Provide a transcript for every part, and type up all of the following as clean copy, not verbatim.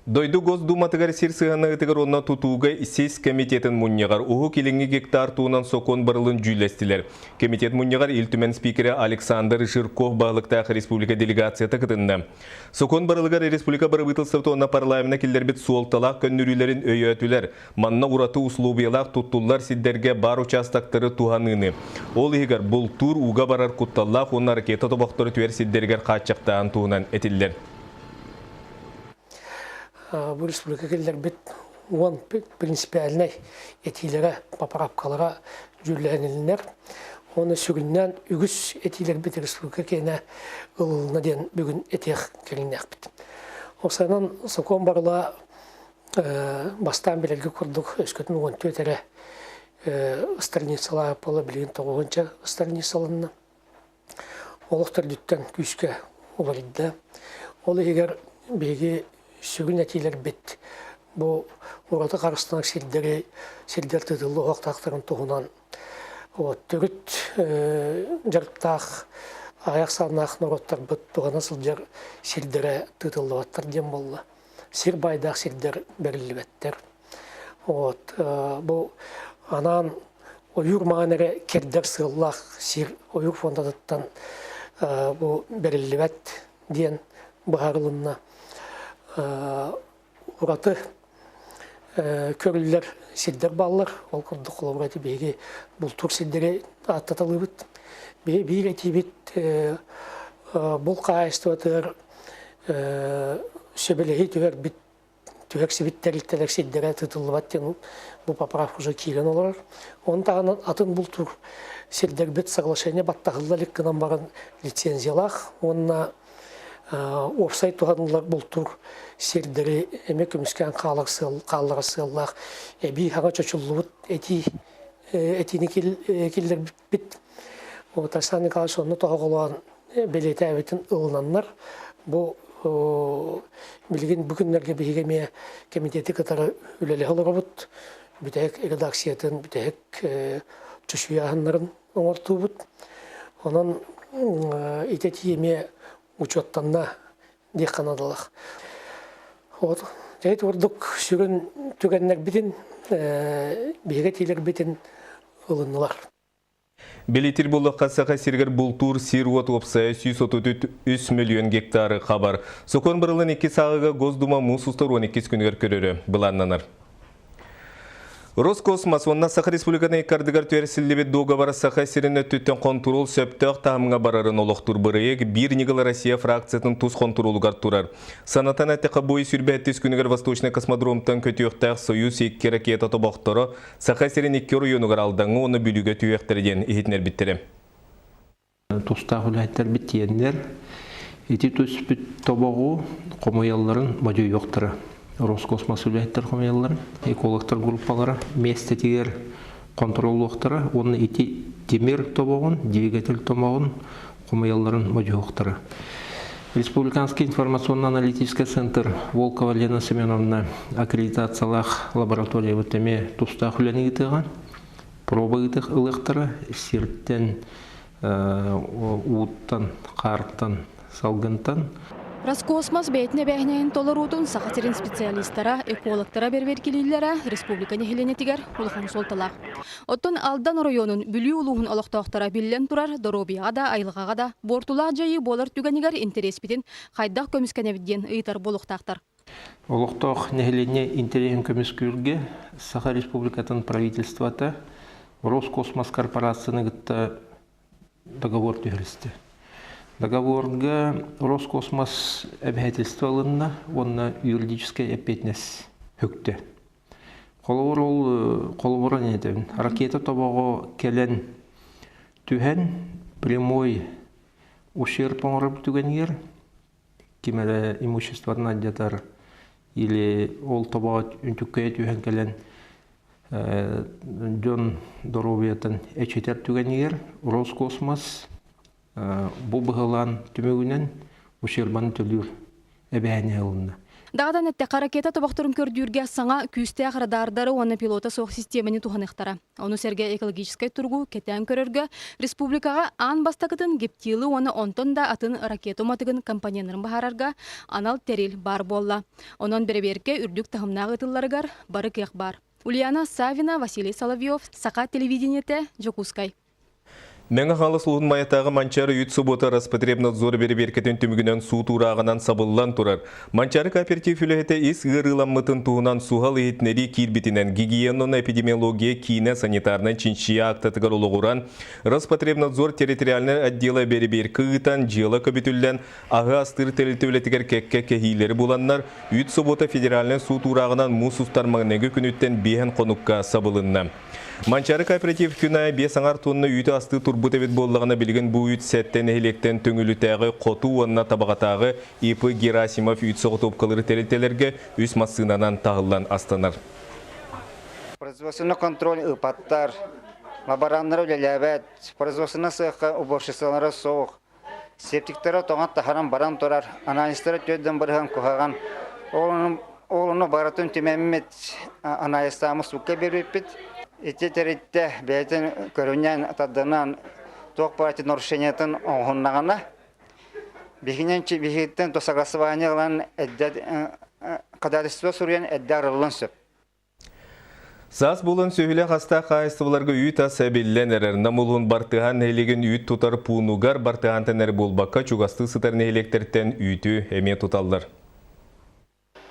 Дойду Госдуматыгар сир сыһыаннаһыытыгар уонна тутууга сис комитетын мунньаҕар Уһук Илиҥҥи гектар туһунан сокуон барылын дьүүллэстилэр. Комитет мунньаҕар Ил Түмэн спикерэ Александр Жирков баһылыктаах республика делегацията кытынна. Сокуон барылыгар республика бырабыыталыстыбата уонна парламена киллэрбит суолталаах көннөрүүлэрин өйөөтүлэр. Манна ураты условиялаах туттуллар сирдэргэ баар учаастактары туһаныыны, ол иһигэр бултуур ууга барар кутталлаах уонна ракета тобохтору түһэр сирдэригэр хааччахтааһын туһунан этиллэр. Бу республика киллэрбит 10 принципиальнай этиилэрэ, поправкалара дьүүллэһинилиннэр. Уонна сүгүннээн үгүс этиилэрбит республика киэнэ ылылына диэн бүгүн этиэх кэлиннээхпит. Осанан сокуон барыла бастаан билэргэ курдук өскөтүн 14 эрэ страницалаах буола билигин тоҕуһунча страницаланна. Олох төрдүттэн күүскэ уларыйда. Ол иһигэр биһиги сүгүн этиилэрбит бу ураты харыстанар сирдэри сирдэр тыытыллыахтаахтарын туһунан вот, төрүт дьарыктаах аҕыйах сааннаах норуоттарбыт туһана сылдьар сирдэрэ тыытыллыбаттар диэн буолла. Сир баайдаах сирдэр бэриллибэттэр. Вот, бу анаан ойуур маҥан эрэ кэрдэр сыаллаах сир ойуур фондатыттан бу бэриллибэт диэн быһаарылынна. Ураты көрүллэр сирдэр бааллар. Ол курдук холобура ити биһиги бултуур сирдэри ааттаталыыбыт. Биир этиибит бул хаһаайыстыбатыгар сөбүлэһии түһэрбит түһэрсибит тэрилтэлэр сирдэрэ тытыллыбат диэн бу поправка уже киирэн олорор. Оны таһынан атын бултуур сирдэрбит соглашение баттаһылла илик гынан баран лицензиялаах уонна уопсай туһаныллар бултуур сирдэри эмиэ көмүскээн хаалар сыал хаалларар сыаллаах эбии хаҥа чочуллубут этии этиини киллэрбиппит. Вот Александр Николаевич онно тоһоҕолоон бэлиэтээбитин ылынаннар бу билигин бу күннэргэ биһиги эмиэ кэмитиэти кытары үлэлэһэ олоробут. Бүтэһик редакциятын, бүтэһик чочуйааһыннарын оҥортуубут. Онон ити этии эмиэ учуоттанна диэххэ наадалаах. Вот дьэ курдук сүрүн түгэннэрбитин биһиги этиилэрбитин ылыннылар. Билитир буоллахха Саха сиригэр бултуур сир-уот уопсайа 133 миллион гектары хабар. Сокуон барылын икки сааҕыга Госдума муус устар 12 күнүгэр көрөрө былааннанар. Роскосмос уонна Саха Республикатын иккардыгар түһэрсиллибит дуогабар Саха сирин өттүттэн хонтуруол сөптөөх таһымҥа барарын олохтуур бырайыак Биир ньыгыл Россия фракциятын тус хонтуруолугар турар. Санатан эттэххэ, бу 105 күнүгэр Восточный космодромтан көтүөхтээх Союз икки ракета тобохторо Саха сирин икки оройуонугар Алдаҥҥа уонна Бүлүүгэ түһүөхтэрэ диэн иһитиннэрбиттэрэ. Тустаах үлэһиттэрбит тиэннэр ити түспүт тобоҕу хомуйалларын модьуйуохтара. Роскосмос үлэһиттэр хомуйалларын, экологтар группалара миэстэтигэр контроллуохтара уонна ити тимир тобоҕун, двигатель тобоҕун хомуйалларын модьуйуохтара. Республиканский информационно-аналитический центр Волкова Лена Семеновна аккредитациялаах лабораториябыт эмиэ тустаах үлэни ыытыаҕа. Проба ылыахтара сиртэн, ууттан, хаартан, салгынтан. Роскосмос бэйэтин эбээһинэһин толоруутун Саха сирин специалистара, экологтара бэрбэркилииллэрэ республика нэһилиэнньэтигэр улахан суолталаах. Оттон Алдан оройуонун Бүлүү улууһун олохтоохторо биллэн турар доруобуйаҕа да, айылҕаҕа да буортулаах дьайыы буолар түгэнигэр интэриэспитин хайдах көмүскэнэбит диэн ыйытар буолуохтаахтар. Олохтоох нэһилиэнньэ интэриэһин көмүскүүргэ Саха Республикатын правительствота Роскосмос корпорацияны кытта договор түһэристэ. Договорга Роскосмос обязательство ылынна уонна юридическай эппиэтинэс höктө. Холобур ол холобура не этэбин ракета тобоҕо кэлэн түһэн прямой ущерб оҥорор түгэнигэр ким эрэ имуществотын алдьатар или ол тобоҕо үнтүккэйэ түһэн кэлэн дьон доруобуйатын эчэтэр түгэнигэр Роскосмос бу быһылаан түмүгүнэн ущербаны төлүүр эбээһинэһи ылынна. Даҕатан эттэххэ, ракета тобохторун көрдүүргэ саҥа күүстээх радардары уонна пилота суох систиэмэни туһаныахтара. Ону сэргэ экологическай туругу кэтээн көрөргө республикаҕа аан бастакытын гептилы уонна онтон да атын ракета уматыгын компоненнарын быһаарарга анал тэрил баар буолла. Онон бэрэбиэркэ үрдүк таһымнаах ыытылларыгар бары кыах баар. Ульяна Савина, Василий Соловьев, Саха телевидениетэ, Дьокуускай. Мэҥэ Хаҥалас улууһун Майатааҕы Манчаары үүт собуота Роспотребнадзор бэрэбиэркэтин түмүгүнэн суут уурааҕынан сабыллан турар. Манчаары кооператив үлэһитэ ис ыарыыламмытын туһунан суһал иһитиннэрии киирбитинэн гигиена уонна эпидемиология киинэ санитарнай чинчийии аактатыгар олоҕуран Роспотребнадзор территориальнай отдела бэрэбиэркэ ыытан дьыала көбүтүллэн аһы астыыр тэрилтэ үлэтигэр кэккэ кэһиилэри буланнар үүт собуота федеральнай суут уурааҕынан муус устар маҥнайгы күнүттэн биэһэн хонукка сабылынна. Манчаары кооператив күн аайы 5 аҥар тонна үүтү астыы турбут эбит буоллаҕына, билигин бу үүт сэттэ нэһилиэктэн Төҥүлүтээҕи Хоту уонна Табаҕатааҕы ИП Герасимов үүт соҕотуопкалыыр тэрилтэлэргэ үс массыынанан таһыллан астанар. Производственный контроль ыыпаттар, лабораннара үлэлээбэт, производственный сыахха уборщицалара суох, Септиктара тоҥон таһаран баран турар, анализтара түөрдэн бырыһан куһаҕан. Ол ону барытын түмэммит анализтааммыт суукка биэрбиппит. Ити тэрилтэ бэйэтин көрүнэн, тардынан туох баар нарушениетын оҥоһуннаҕына, биһигинэн биһигиттэн то согласование ылан эрдэ ходатайство суруйан эрдэ арыллан сөп. Саас буолан сүөһүлээх астаах хаһаайыстыбаларга үүт ас эбиллэн эрэр. Нам улууһун Бартыһаан нэһилиэгин үүт тутар пуунугар Бартыһаантан эрэ буолбакка, чугастыы сытар нэһилиэктэртэн үүтү эмиэ туталлар.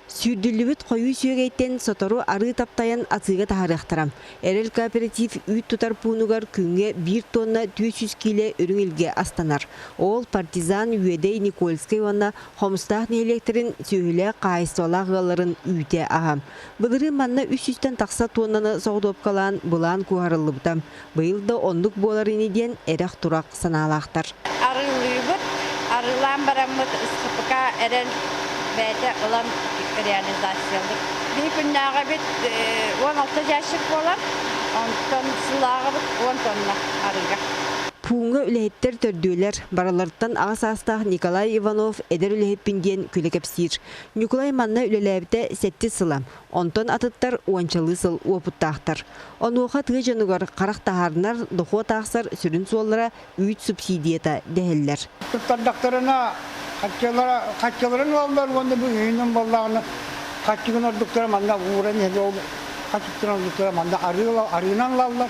Сүүрдүллүбүт хойуу сүөгэйтэн сотору арыы таптайан атыыга таһаарыахтара. Эрэл кооператив үүт тутар пуунугар күҥҥэ биир тонна 400 киилэ үрүҥ илгэ астанар. Ол Партизан, Үөдэй, Никольскай уонна Хомустаах нэһилиэктэрин сүөһүлээх хаһаайыстыбалаах ыалларын үүтэ аһа. Былырыын манна үс сүүстэн тахса туоннаны соҕотуопкалаан былаан куоһарыллыбыта. Быйыл да оннук буолар ини диэн эрэх-турах санаалаахтар. Арыылыыбыт, арыылаан бараммыт СХПК эрэл бэйэтэ ылан реализациялыыр. Биһи күннээҕибит 16 ящик буолар, онтон сылааҕыбыт 10 тонна арыыга. Пууҥҥа үлэһиттэр төрдүөлэр, барыларыттан аҕа саастаах Николай Иванов эдэр үлэһиппин диэн күлэ кэпсиир. Ньукулай манна үлэлээбитэ сэттис сыла, онтон атыттар уончалыы сыл уопуттаахтар. Онуоха тыа дьонугар харах таһаарынар, дохуот аахсар сүрүн суоллара үүт субсидията дэһэллэр. Туттардахтарына хаччылара хаччыларын уоллар уонна бу үһүнүн буоллаҕына хаччыгын ордуктара манна ууран иһэр ол хаччыттан ордуктара манна арыынан ылаллар.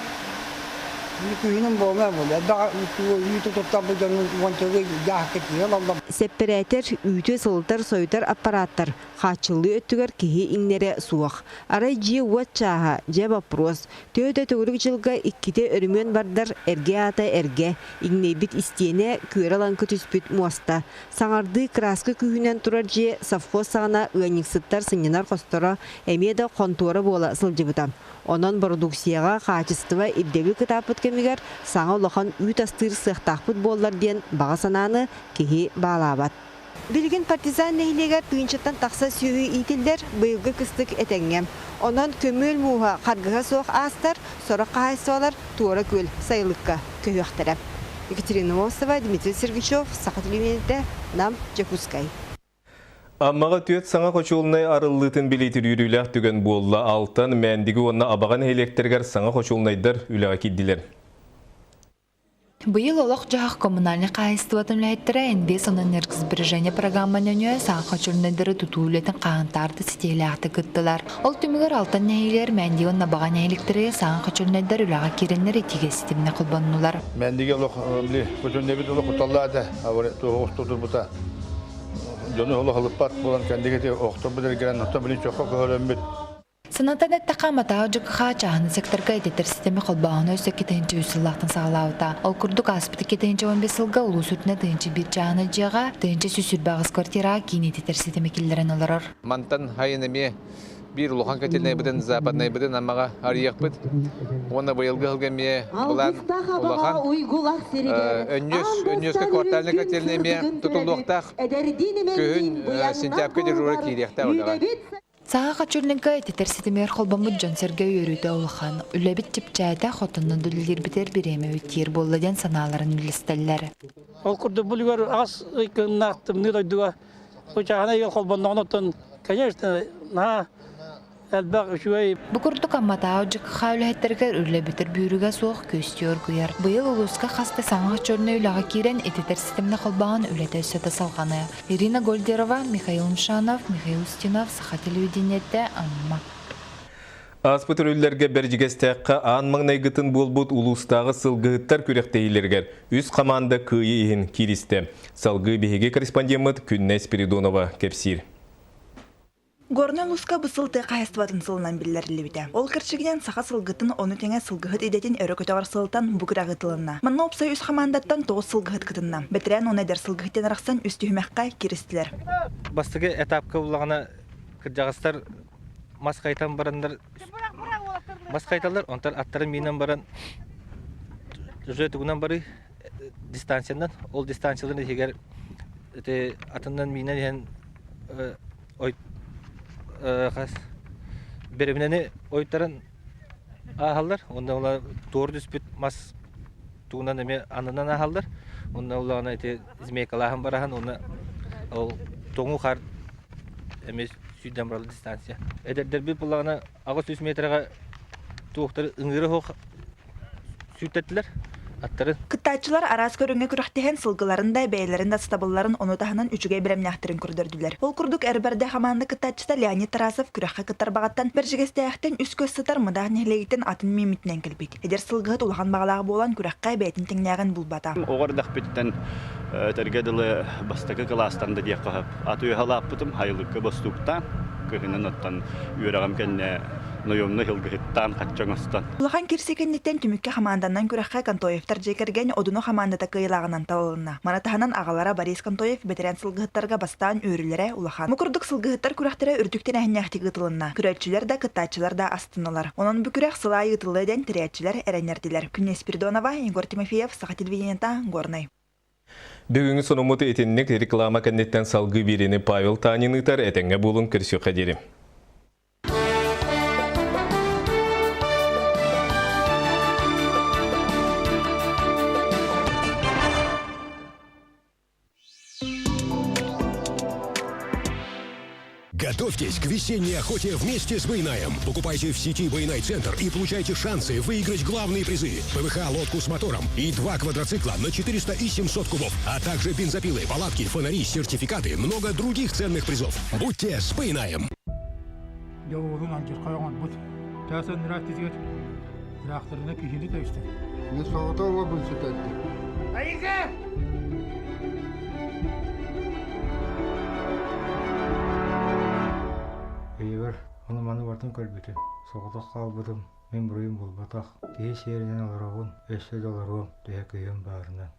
Сэппэрээтэр, үүтү сылытар-сойутар аппарааттар хааччыллыы өттүгэр киһи иҥнэрэ суох. Арай дьиэ-уот чааһа, дьэ боппуруос. Төһө да төгүрүк дьылга иккитэ өрөмүөн бардар, эргэ аата эргэ, иҥнэйбит истиэнэ, күөрэ-лаҥкы түспүт муоста. Саҥардыы кырааска күүһүнэн турар дьиэ совхоз саҕана ыанньыксыттар сынньанар хосторо эмиэ да хонтуора буола сылдьыбыта. Онон бородууксуйаҕа хаачыстыба ирдэбил кытааппыт кэмигэр саҥа улахан үүт астыыр сыахтаахпыт буоллар диэн баҕа санааны киһи баалаабат. Билигин Партизан нэһилиэгэр тыһыынчаттан тахса сүөһү иитиллэр, быйылгы кыстык этэҥҥэ. Онон көмүөл мууһа харгыһа суох аастар, сорох хаһаайыстыбалар Туора Күөл сайылыкка көһүөхтэрэ. Екатерина Мосова, Дмитрий Сергучев, Саха телевидениетэ, Нам, Дьокуускай. Аммаҕа түөрт саҥа хочуолунай арыллыытын билиитир үөрүүлээх түгэн буолла. Алтан, Мээндиги уонна Абаҕа нэһилиэктэригэр саҥа хочуолунайдар үлэҕэ киирдилэр. Быйыл олох-дьаһах коммунальнай хаһаайыстыбатын үлэһиттэрэ Инвестэнергосбережение программа нөҥүө саҥа хочуолунайдары тутуу үлэтин хаһантаарда ситиһиилээхтик ыыттылар. Ол түмүгэр Алтан нэһилиэгэр Мээндиги уонна Абаҕа нэһилиэктэригэр саҥа хочуолунайдар үлэҕэ киирэннэр итиигэ ситимнэ холбоннулар. Мээндиги олох били хочуолунайбыт олох кутталлаата, туох устутурбута. Дьону олох ылыппат буолан кэнники охторбут эргэрэн оттон билин чоххо көһөрөммүт. Санатан эттэххэ, Матаа ЖКХ чааһынай секторга ититэр системи холбооһуна өссө 2 сыллаахтан саҕалаабыта. Ол курдук, ааспыт 2015 сылга улуус үрдүнэ 1001 чааһынай дьиэҕэ, 1128 квартираҕа киин ититэр ситими киллэрэн олорор. Мантан сайын эмиэ биир улахан котельнайбытын, западнайбытын Аммаҕа арыйыахпыт. Уонна быйылгы сылга эмиэ былаан улахан. Өнньүөс, Өнньүөскэ квартальнай котельнай эмиэ тутуллуохтаах. Күһүн сентябрьга дежура киириэхтээх үлэҕэ. Саха Хачурненко ититэр ситимигэр холбоммут дьон-сэргэ үөрүүтэ улахан. Үлэбит чэпчээтэ, хотоннон үлэлиирбитигэр бириэмэбит тиийэр буолла диэн санааларын үллэстэллэр. Ол курдук булугар аҕыс ый кыһыннаах тымныы дойдуга бу чааһынай ыал холбонноҕуна оттон. Конечно, наһаа элбэх үчүгэй. Бу курдук Амматааҕы ЖКХ үлэһиттэригэр үлэ бүтэр бүүрүгэ суох күөстүү оргуйар. Быйыл улууска хас да саҥа чорнай үлэҕэ киирэн ититэр ситимнэ холбоон үлэтэ өссө да салҕаныа. Ирина Гольдерова, Михаил Мшанов, Михаил Устинов, Саха телевидениетэ, Амма. Ааспыт өрүллэргэ Бэрдьигэстээххэ аан маҥнайгытын буолбут улуустааҕы сылгыһыттар күрэхтэһиилэригэр үс хамаанда кыайыы иһин кииристэ. Салгыы биһиги корреспондеммыт Күннэй Спиридонова кэпсиир. Горнай улууска бу сыл тыа хаһаайыстыбатын сылынан биллэриллибитэ. Ол кэрчигинэн саха сылгытын, ону тэҥэ сылгыһыт идэтин өрө көтөҕөр сылтан бу күрэх ыытылынна. Манна уопсай үс хамаандаттан тоҕус сылгыһыт кытынна. Бэтэрээн уонна эдэр сылгыһыттан арахсан үс түһүмэххэ кииристилэр. Бастакы этапка буллаҕына кырдьаҕастар мас хайтан бараннар мас хайталлар, онтон аттарын миинэн баран уже тугунан барыы дистанциянан ол дистанцияларын иһигэр ити атынан миинэн иһэн ой хас бэрэбинэни ойтаран ааһаллар уонна ула туор түспүт мас тугунан эмиэ аннынан ааһаллар уонна улаҕана ити змейкалааһын бараһан уонна ол тоҥуу хаар эмиэ сүүрдэн бараллар дистанция эдэрдэрбит буллаҕына 800 метрэҕэ туохтары ыҥыыра суох сүүртэттилэр аттарын. Кыттааччылар араас көрүҥҥэ күрэхтэһэн сылгыларын да, бэйэлэрин да сатабылларын ону таһынан үчүгэй бэлэмнээхтэрин көрдөрдүлэр. Ол курдук Эр Бэрдэ хамаанда кыттааччыта Леонид Тарасов күрэххэ кыттар баҕаттан Бэрдьигэстээхтэн үс көс сытар Мыдаах нэһилиэгиттэн атын мииммитинэн кэлбит. Эдэр сылгыһыт улахан баҕалаах буолан күрэххэ бэйэтин тэҥнээҕин булбата. Оҕо эрдэхпиттэн этэргэ дылы бастакы кылаастан да диэххэ сөп. Ат үөһэ улааппытым, хайылыкка бостууктаан, кыһынын оттон үөрэҕим кэннэ нойомно сылгыһыттаан хачча оҥостон. Улахан кирси кэнниттэн түмүккэ хамаанданан күрэххэ Контоевтар дьиэ кэргэн Одуну хамаандата кыайыылааҕынан талылынна. Маны таһынан аҕалара Борис Контоев бэтэрээн сылгыһыттарга бастаан үөрүүлэрэ улахан. Бу курдук сылгыһыттар күрэхтэрэ үрдүк тэрээһиннээхтик ыытылынна. Көрөөччүлэр да, кыттааччылар да астыннылар. Онон бу күрэх сыл аайы ыытыллыа диэн тэрийээччилэр эрэннэрдилэр. Күннэй Спиридонова, Егор Тимофеев, Саха телевидениета, Горнай. Бүгүҥҥү сонуммут итинник реклама кэнниттэн салгыы биэриини Павел Танин ыытар. Этэҥҥэ буолун, көрсүөххэ диэри. Готовьтесь к весенней охоте вместе с Байнаем. Покупайте в сети Байнай Центр и получайте шансы выиграть главные призы. ПВХ лодку с мотором и два квадроцикла на 400 и 700 кубов, а также бензопилы, палатки, фонари, сертификаты, много других ценных призов. Будьте с Байнаем. Дьоҕурун алдьархай оҥорбут. Чаас аннараа тизигэр тыраахтарына киһини тэбистэр. Не соҕотох уолбун сүтэрдим. Айыка! Өйүгэр ону-маны барытын көрбүтүм. Соҕотох хаалбытым, мин буруйум буолбатах. Киһи сиэринэн олоробун, өссө да олоруом, төһө кыһыым баарынан.